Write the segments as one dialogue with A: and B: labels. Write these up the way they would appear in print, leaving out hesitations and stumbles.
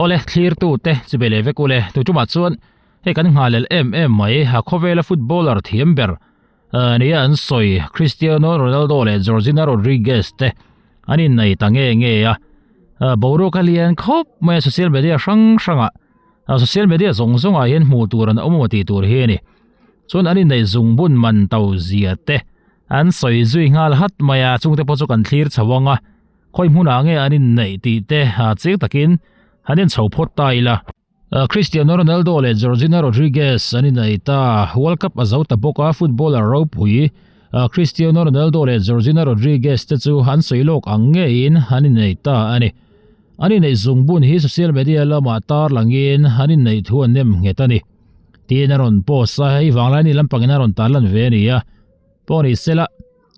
A: Awle thlirtu te chu be leh vek ule tu tumah chuan hei kan nghalel em em mai a khawvela footballer thiam ber nia an sawi Cristiano Ronaldo leh Georgina Rodriguez te an innei ta nge nge a boruak a lian khawp mai a social media hrang hrangah social media zawng zawngah hian hmuh tur an awm emaw tih tur hi a ni chuan an innei zungbun man to zia te an sawi zui nghal hat mai a chungte pawh chu kan thlir chho ang a. Khawi hmunah nge an inneih tih te chiang takin han en chho phawt ta ila. Cristiano Ronaldo leh Georgina Rodriguez an inneih ta. World Cup a zo ta bawk a, footballer ropui Cristiano Ronaldo leh Georgina Rodriguez te chu an sawi lawk ang ngeiin an inneih ta a ni. An inneih zungbun hi social media lamah tarlangin an inneih thu an nem nghet a ni tiin a rawn post a, hei vanglaini lampangin a rawn tarlan ve a ni a. Pawh ni sela.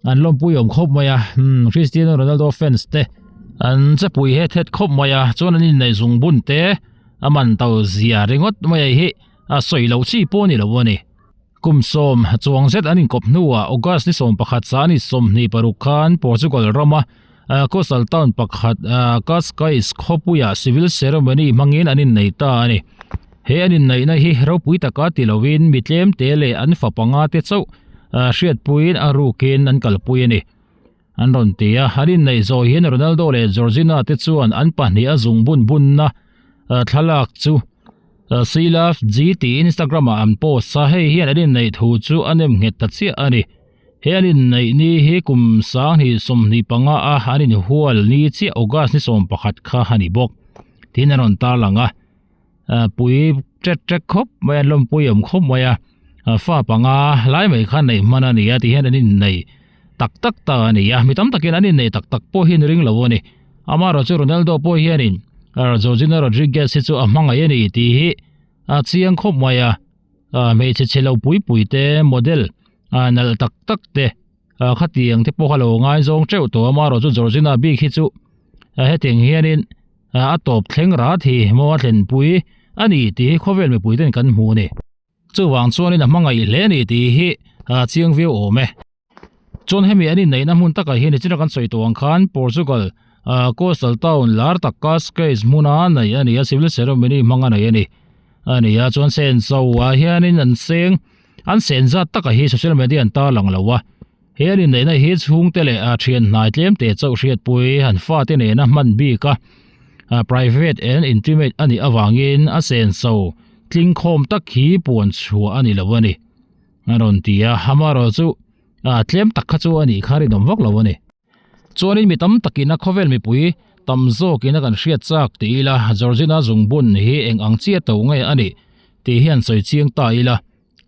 A: An lawmpui awm khawp mai a, umm Cristiano Ronaldo fans te an che pui het het khawp mai a, chuan an inneih zung bun te a man to zia ringawt mai a hi a sawi loh chi pawh a ni lo a ni. Kum sawm chuang zet an inkawp hnuah August ni 11 sa ni 26 khan Portugal rama coastal town pakhat Cascais khawpuiah civil ceremony hmangin an innei ta a ni. He an inneihna hi ropui taka ti lovin mi tlem te leh an fa panga te chauh hriatpuiin a rukin an kalpui a ni. An rawn ti a, an inneih zawh hian Ronaldo leh Georgina te chuan an pahnih a zung bun bunna thlalak chu Seelove G tiin Instagram-ah an post a, hei hian an inneih thu chu a nem nghet ta chiah a ni. He an inneih ni hi kum 2025 a an inhual ni chiah August ni 11 kha a ni bawk tiin an rawn tarlang a. Pui ṭek ṭek khawp mai a an lawmpui awm khawp mai a fa panga lai mai kha neih hman a ni a ti hian an innei tak tak ta a ni a mi tam takin an innei tak tak pawh hi an ring lo a ni amaherawhchu Ronaldo pawh hianin Georgina Rodriguez hi chu a hmangaih a ni tih hi a chiang khawp mai a hmeichhe chhe lo pui pui te model nalh tak tak te khatiang te pawh kha lo ngaizawng teuh tawh a amaherawhchu Georgina bik hi chu hetiang hianin. A tawp thleng rat hi maw a thlenpui a ni tih hi khawvel mipui ten kan hmu a ni. Chuvang chuanin a hmangaih hle a ni tih hi a chiang viau awm e. Chuan hemi an inneihna hmun takah hian nichina kan sawi tawh ang khan Portugal coastal town lar tak Cascais hmuna neih a ni a, civil ceremony hmanga neih a ni a ni a. Chuan senso ah hianin an seng an sen zat takah hi social media an tarlang lo a. He an inneihna hi chhungte leh a thian hnai tlemte chauh hriatpui an fate nena hman bik a, private and intimate a nih avangin a senso tling khawm tak hi puan chhuah a ni lo a ni a rawn ti a, amaherawhchu tlem tak kha chu a nih kha rinawm vak lo a ni. Chuanin mi tam takin a khawvel mipui tam zawkin a kan hriat chak ti ila Georgina zungbun hi eng ang chiah to nge a nih tih hian sawi chiang ta ila.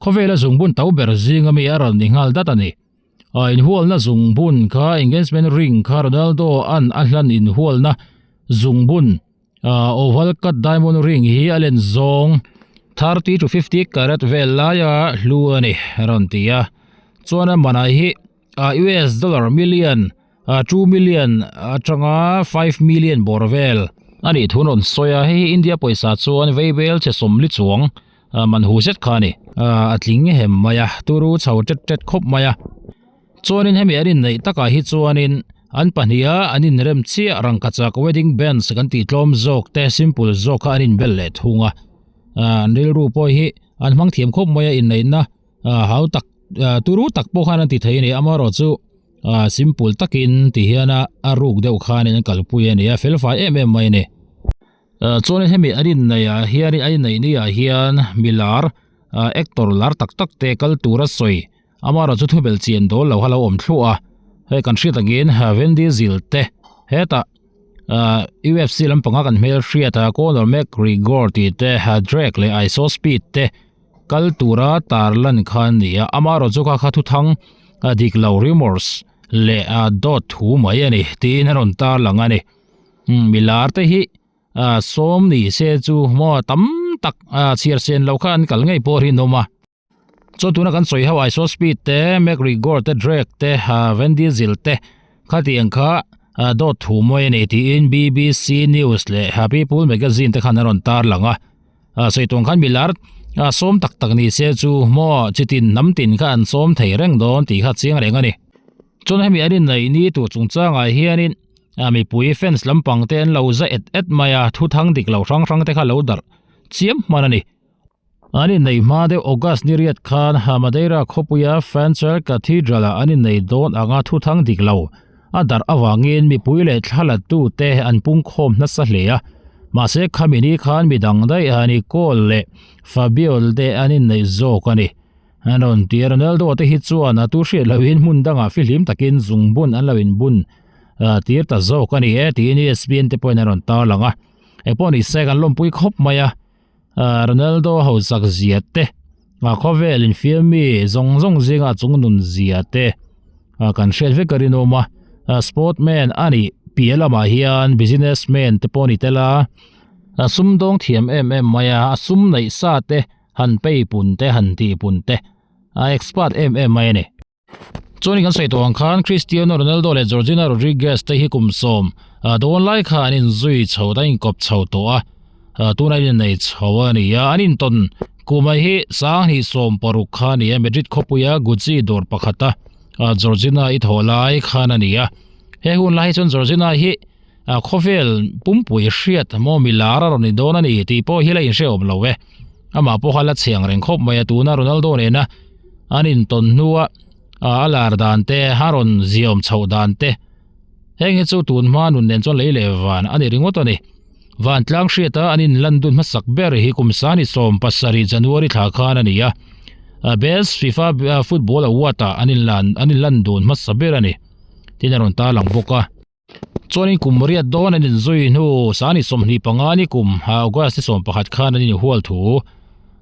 A: Khawvela zungbun to ber zinga mi a rawn ni nghal dat a ni. A inhualna zungbun kha engagement ring kha Ronaldo an a hlan inhualna zungbun oval cut diamond ring hi a len zawng 30 to 50 carat vel laia hlu a ni a rawn ti a. Chuan a manah hi US dollar million 2 million atanga 5 million bawr vel a nih thu an rawn sawi a, hei hi India pawisa chuan veibel che sawmli chuang man hu zet kha a ni. A tling hem mai a, turu chho tet tet khawp mai a, chuanin hemi an inneih takah hi chuanin an pahniha an inrem chiah rangkachak wedding bands kan tih tlawm zawk te simple zawk kha an inbel leh thung a, an rilru pawh hi an hmang thiam khawp mai a inneihna hau tak turu tak pawh khan an ti thei a ni amaherawhchu simple takin ti hian a ruk deuh khanin an kalpui a ni a felfai em em mai a ni. Chuanin hemi an inneih ah hian an inneih ni ah hian milar actor lar tak tak te kal tura sawi amaherawhchu chu thubelh chian dawl lo kha lo awm thluah a hei kan hriat angin Vin Diesel te hetah UFC lampanga kan hmelhriat a Conor McGregor tih te Drake leh Iso Speed te kal tura tarlan kha a ni a amaherawhchu kha kha thuthang dik lo rumours leh dawt thu mai a ni tiin a rawn tarlang a ni. Milar te hi sawm ni se chu maw tam tak chhiar sen lo kha an kal ngei pawh rinawm a. Chuan tuna kan sawi ho Iso Speed te, McGregor te, Drake te, Vin Diesel te khatiang kha dawt thu mawi a ni tiin BBC News leh People Magazine te khan an rawn tarlang a. Sawi tuang khan milar sawm tak tak ni se chu maw chitin hnam tin kha an sawm thei reng dawn tih kha chiang reng a ni. Chuan hemi an inneih ni tur chungchangah hianin. A mipui fans lampang te an lo za et et mai a, thu thang dik lo hrang hrang te kha lo darh chiam hman a ni. An inneih hma deuh August ni riat khan Madeira khawpuia Funchal Cathedral ah an innei dawn anga thu thang dik lo a darh avangin mipui leh thlalatu te an pungkhawm nasa hle a. Mahse khami ni khan midang daih a Nicole leh Fabiola te an inneih zawk a ni. An rawn ti a, Ronaldo te hi chuan a tu hriat lohin hmun dangah fihlim takin zungbun an lo inbun tir ta zawk a ni e tiin ESPN te pawhin an rawn tarlang a. Engpawh ni se kan lawmpui khawp mai a. Ronaldo hausak zia te a khawvel infiam mi zawng zawng zinga chungnun zia te kan hriat vek a rinawm a sportman a nih piah lamah hian businessman te pawh a ni tel a a sumdawng thiam em em mai a a sum neih sa te han pei pun te han tih pun te a expert em em mai a ni. Chuanin kan sawi tawh ang khan Cristiano Ronaldo leh Georgina Rodriguez te hi kum sawm dawn lai kha an inzui chho ta, an inkawp chho tawh a, tuna an innei chho a ni a, an intawn kuma hi sanghnih 16 kha a ni a, Madrid khawpuia Gucci dawr pakhata Georgina i thawh lai khan a ni a, he hun lai hi chuan Georgina hi khawvel pumpui hriat maw mi lar a rawn ni dawn a ni tih pawh hi la inhrehawm lo e, amah pawh kha la chhiang reng khawp mai a, tuna Ronaldo nena an intawn hnua a lar dan te a rawn ziawm chhoh dan te heng hi chu tun hma nun nen chuan lei leh van a ni ringawt a ni. Vantlang hriata an inlan dun hmasak ber hi kum sani 17 January thla khan a ni a, Best FIFA Football Award ah an inlan an inlan dun hmasa ber a ni tin a rawn tarlang bawk a. Chuanin kum riat dawn an inzui hnu sani 25 ni kum August ni 11 khan an inhual thu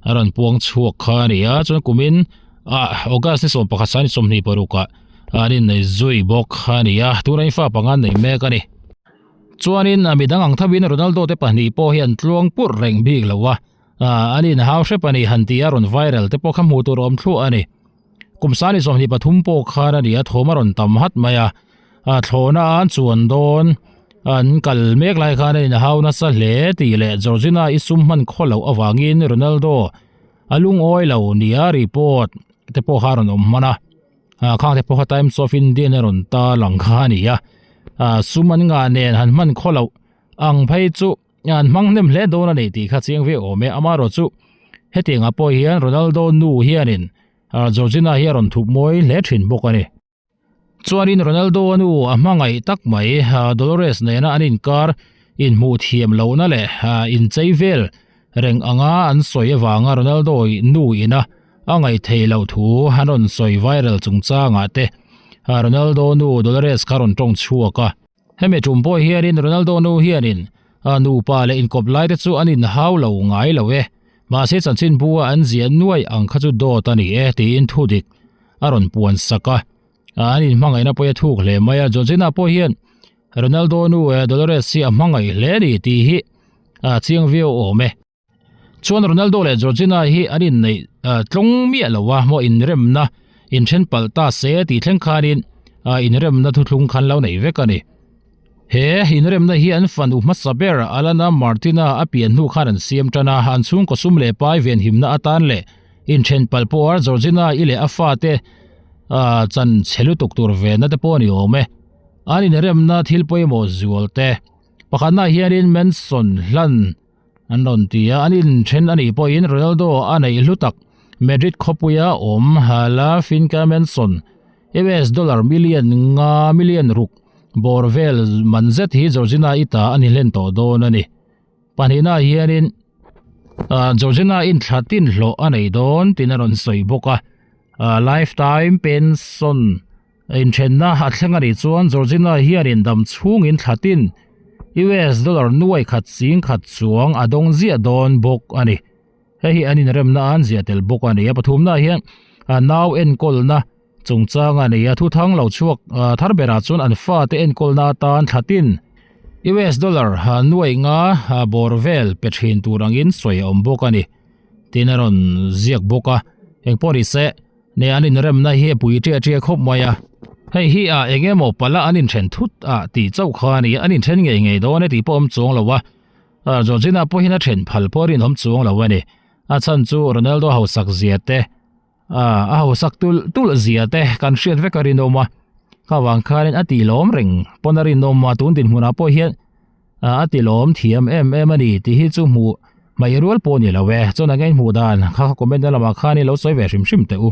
A: a rawn puang chhuak kha a ni a, chuan kumin August ni 11 sani 26 ah an innei zui bawk a ni a, tuna in fa panga an nei mek a ni. Chuanin midang ang thovin Ronaldo te pahnih pawh hi an tluang purh reng bik lo a, an inhau hrep a ni han tih a rawn viral te pawh kha hmuh tur a awm thluah a ni. Kum sani 23 pawh khan a ni a, thawm a rawn tam hat mai a. A thlawhna an chuan dawn an kal mek lai khan a inhau nasa hle tih leh Georgina i sum hman khaw loh avangin Ronaldo a lungawi lo nia report te pawh kha a rawn awm hman a, khang te pawh kha Times of India in a rawn tar lang kha a ni a, sum an ngah nen han hman khaw loh ang phei chu an hmang hnem hle dawn a ni tih kha chiang viau awm e, amaherawhchu chu hetiang ah pawh hian Ronaldo nu hianin Georgina hi a rawn thup mawi hle thin bawk a ni. Chuanin Ronaldo a nu a hmangaih tak mai Dolores nena an inkar inhmuh thiam lohna leh inchei vel reng anga an sawi avanga Ronaldo nu ina a ngaih theih loh thu an rawn sawi viral chungchangah te Ronaldo nu Dolores kha rawn tawng chhuak a. Hemi tum pawh hianin Ronaldo nu hianin nupa leh inkawp lai te chu an inhau lo ngai lo e, mahse chanchinbu a an ziah nuai ang kha chu dawt a ni e tiin thudik a rawn puan sak a, an inhmangaihna pawh hi a thuk hle mai a, Georgina pawh hian Ronaldo nu Dolores hi a hmangaih hle a ni tih hi a chiang viau awm e. Chuan Ronaldo leh Georgina hi an inneih tlawng miah lo a, maw inremna inthen palh ta se tih thleng khanin inremna thuthlung khan lo nei vek a ni. He inremna hi an fanu hmasa ber Alana Martina a pian hnu khan an siam tan a, an chhungkaw sum leh pai venhimna atan leh inthen palh pawh a Georgina i leh a fate chan chhe lutuk tur venna te pawh a ni awm e. An inremna thil pawimawh zual te pakhatnaah hianin Manson hlan An rawn ti a, an inthen a nih pawhin Ronaldo a neih hlu tak Madrid khawpuia awm La Finca Mansion US dollar million nga million ruk bawr vel man zet hi Georgina i ta a ni hlen tawh dawn a ni. Pahnihna hianin Georgina in thla tin hlawh a nei dawn tiin a rawn sawi bawk a, lifetime pension Inthenna a thleng a nih chuan Georgina hianin dam chhungin thla tin US dollar nuai khat sing khat chuang a dawng ziah dawn bawk a ni. Hei hi an inremna an ziah tel bawk a ni. A pathumna hian nau enkawlna chungchang a ni a, thuthang lo chhuak thar berah chuan an fate enkawlna atan thla tin US dollar nuai nga bawr vel pe thin tur angin sawi a awm bawk a ni tiin a rawn ziak bawk a. Engpawh ni se. Ne an inremna hi a pui ṭiah ṭiah khawp mai a, hei hi ah eng emaw pala an inthen thut ah tih chauh kha a ni, an inthen ngei ngei dawn e tih pawh awm chuang lo a, Georgina pawhin a then phal pawh a rinawm chuang lo a ni, a chhan chu Ronaldo hausak zia te, a hausak tulh tulh zia te kan hriat vek a rinawm a. Kha vang khanin a tih lawm reng pawn a rinawm a, tun dinhmunah pawh hian a ti lawm thiam em em a ni tih hi chu hmuh hmaih rual pawh a ni lo e. Chuan a ngei hmuh dan kha kha comment na lamah khanin lo sawi ve hrim hrim teh u.